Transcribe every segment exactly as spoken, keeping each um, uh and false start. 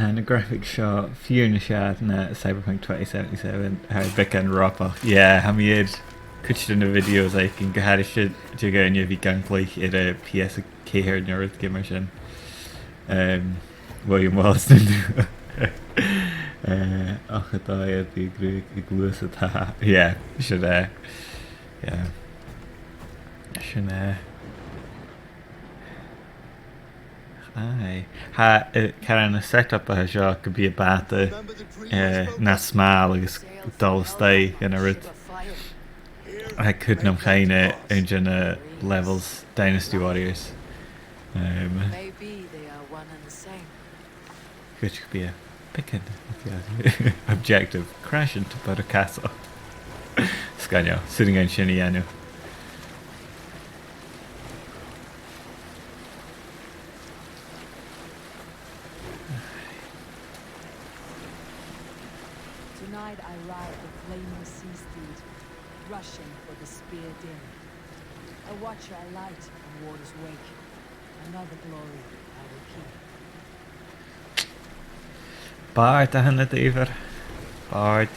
Tha na graphics seo fìor nas fheàrr na Cyberpunk twenty seventy-seven. Tha e beagan ropach. Yeah, tha mi air cuid de na videos aig an, gu h-àraidh sin, de dhaoine a bhith gan cluich air a' P S a ceithir no rudeigin mar sin. Um, William Wilson. Eh, ach a' dòigh a bhith a' gluasad, tha, yeah, sin e. Yeah. Sin e. Aye. Tha, eh, caran, an setup a tha seo gum bi am bàta, eh, nas motha agus dol a-staigh gun an rud. Tha e a' cur nam chuimhne aon de na levels Dynasty Warriors. Um, Maybe they are one and the same. Which could be a picking. Objective, crash into Boro Castle. Sgoinneil, 's urrainn dhuinn sin a dhèanamh. Tonight I ride the flaming sea steed, rushing for the spear dim. A watcher, a light on waters wake. Another glory I will keep. Bàrd a th' ann an Eivor. Bàrd.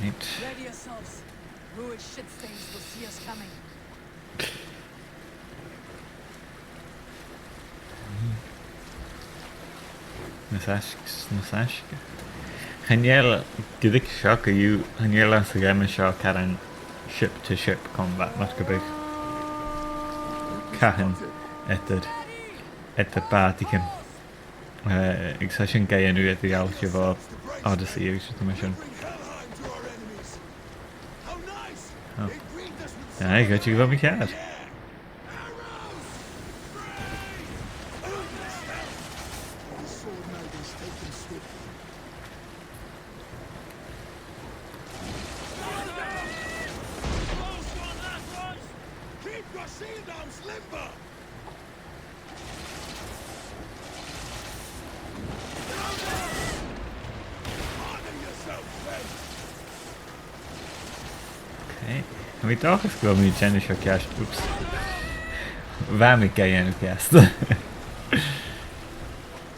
Right. Ready yourselves. Lurid shit stains will see us coming. Nas fhaisge, nas fhaisge. Chan eil, gu ruige seo co-dhiù, chan eil anns a' gheama seo caran ship to ship combat, mar gum biodh cathain eadar, eadar bàtaichean. Eh, agus tha sin ga dhèanamh eadar-dhealaichte bho Odyssey agus rudan mar sin. Oh. Aye, gu dè bha mi ceàrr. Keep your shield arms limber! Okay. Tha mi an dòchas gu bheil mi a' dèanamh seo ceart. Oops. Bha mi ga dhèanamh ceart.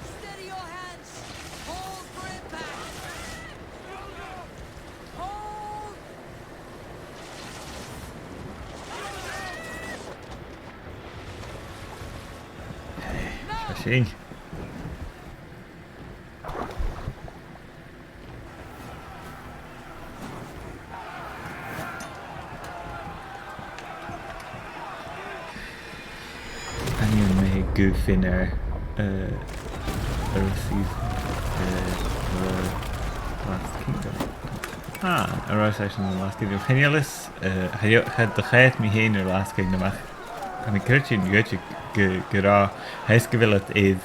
Steady your hands. Hold for impact. Hold. Seo sinn. Chan eil mi gu fin air, eh, air a' season, eh, air Last Kingdom. Ah, air a' season air Last Kingdom. Chan eil fhios, eh, cha, cha do chaidh mi fhèin air Last Kingdom ach tha mi a' creidsinn gu, gu, gu robh, tha fhios gu bheil iad air,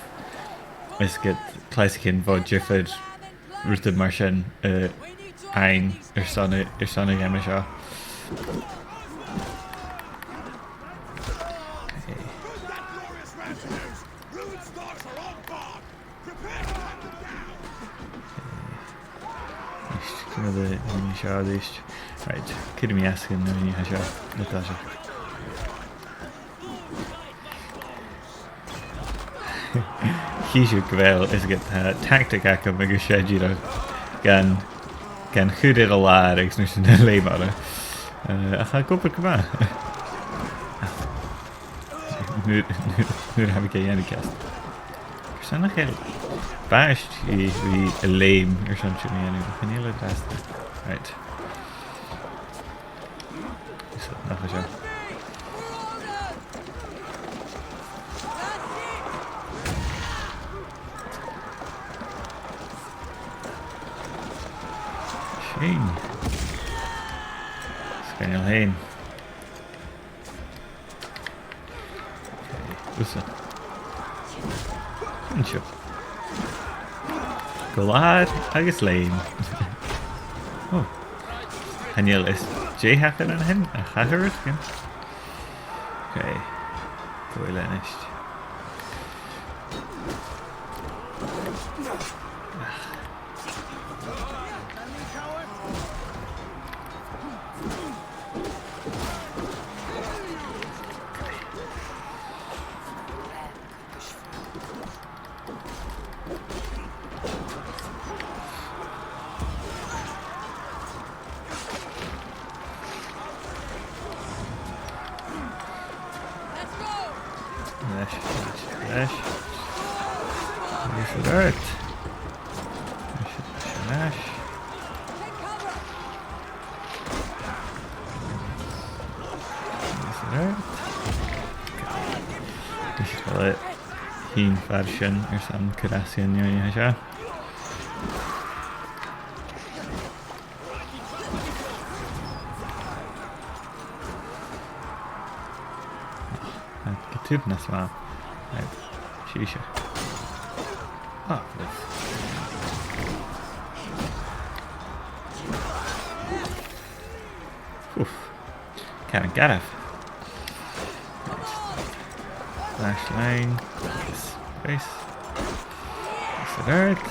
is ged clasaichean bho dhiofar rudan mar sin, eh, fhaighinn airson a, airson a' gheama seo. Okay. Is, cuma de, de seo, is. Right, cuiridh mi às gun, no, nì seo, nì seo. Chì sibh gu bheil, is ged, uh, tactic agam agus seo dìreach gan, gan cur air an làr agus nì sinn a' leum orra. Uh, ach tha e ag obair gu math. Nuair, nuair, nuair a tha mi ga dhèanamh ceart. Carson nach eil bàs a bhith a' leum airson sin a dhèanamh, chan eil e fhathast. Right. Is nach e seo. Sin. Sgoinneil fhèin. Thusa. An seo. Gu làr agus leum. Oh. Chan eil fhios dè thachair an sin, ach thachair rudeigin. Okay. Dè tha a-nis? Is it hurt? Is it, is it nice? Is it hurt? Is it hurt? Sin far sin airson cur às an neo-neo seo. Gu tur nas motha. Right. Sibhse. Ah, yes. Oof. Can I get it? Nice. Flashlight. Yes. Nice. Is it hurt?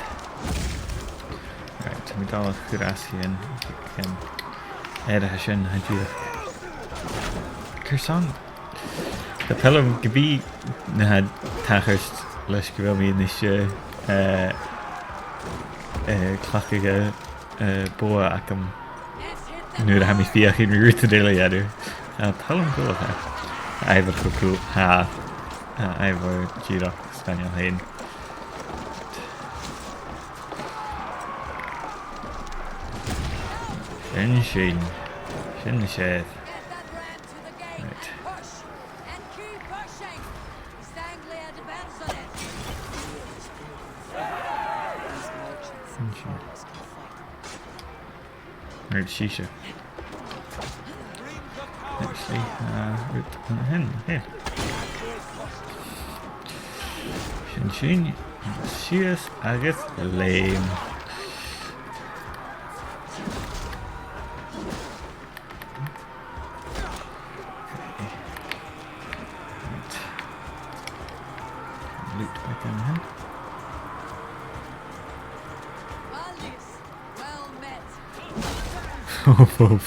Right, tha mi dol a chur às sin. Can. Air a sin, tha dìreach. Carson? Tha peilear gum bi na tha tachairt leis gu bheil mi a-nis, eh, eh, eh, cleachdadh, eh, bogha agam. Nuair a tha mi a' feuchainn ri rud eile a dhèanamh. Tha peilear cool, tha. Adhbhar cho cool, tha. Tha adhbhar dìreach sgoinneil fhèin. Sin sin. Sin na sèir. Right. Sin sin. Right, sibhse. Let's see, uh, right, uh, hen, hen. Sin sin, sìos agus leum. Okay. Right. Loot back in here. Well met. Oof, oof.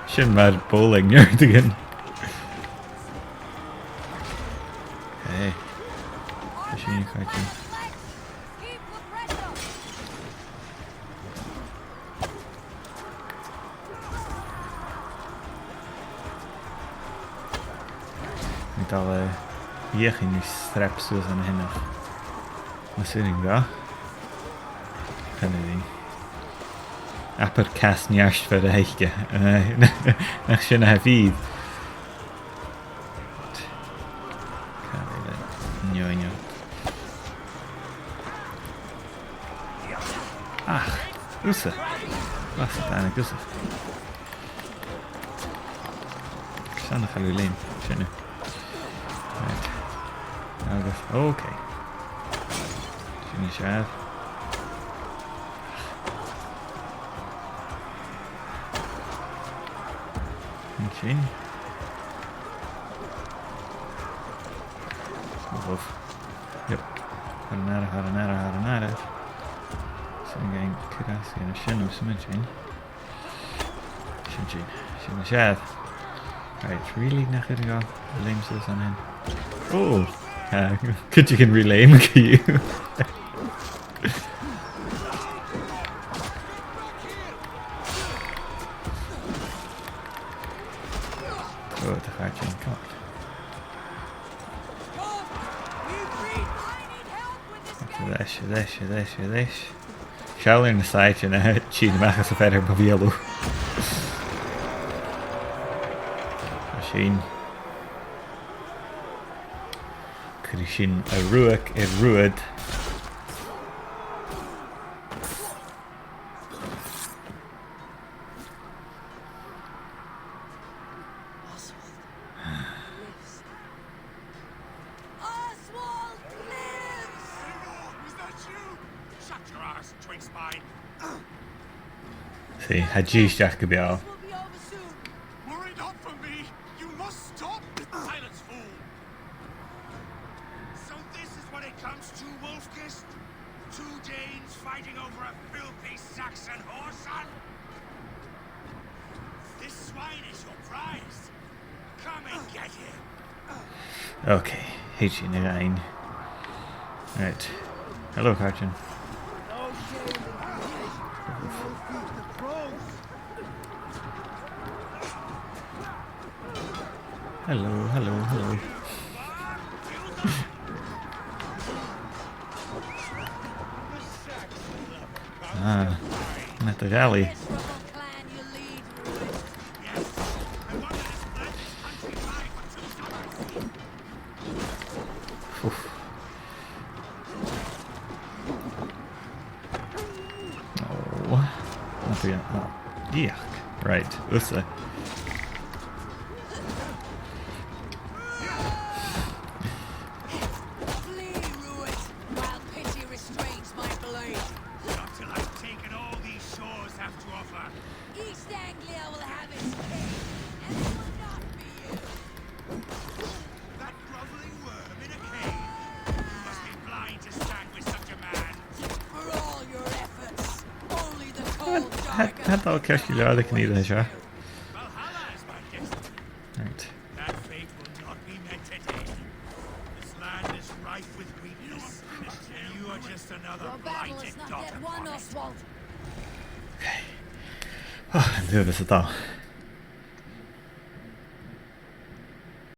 Sin mar bowling, you're thinking. Hey. Sin a' chairt. Tha mi dol a dh'fheuchainn ri strap suas an sin, ach mas urrainn dhomh. Chan eil. Abair cas neart far a bheil e. Eh, nach sin a tha fìor. Càit a bheil e? Neo, neo. Ach, thusa. Bha sin a' dèanamh thusa. Sin a' chall leum. Sin e. Right. Agus, okay. Sin e seo. An sin. Oof. Yep. Tha an aire, tha an aire, tha an aire. Sin againn, cur às dhan a sin, am smaointinn. Sin sin. Sin na seasamh. Right, really, nach urrainn dhomh leum suas an sin. Oh! Uh, could you can relay me, could you? Oh, the hard thing, come on. Leis, leis, leis, leis. Seall air na saighdean a' tighinn a-mach às a' bheathach mo bheulaibh. Sin. Cuiridh sinn an ruadh air ruadh. Oswald lives! Oswald lives! Is that you? Shut your ass, twig spine. Seadh, tha e deiseil gu bheil. This will be over soon. Were it not for me, you must stop. Silence, fool. So this is what it comes to, Wolf-Kissed? Two Danes fighting over a filthy Saxon whoreson? This swine is your prize. Come and get him. Okay, thèid sinn a dh'fhaighinn. Right. Hello, Carton. Hello, hello, hello. Ah, met de rally. Oof. Oh, not again. Oh, yuck. Right, usa. Flee, Rued, while pity restrains my blade. Not till I've taken all these shores have to offer. East Anglia will have its king, and it will not be you. That groveling worm in a cave. You must be blind to stand with such a man. For all your efforts, only the cold dark of Valhalla is my destiny. Right. That fate will not be met today. This land is rife with weakness, and you are just another blighted dot upon it. Your battle is not yet won, Oswald. Okay. Oh, an uair sin,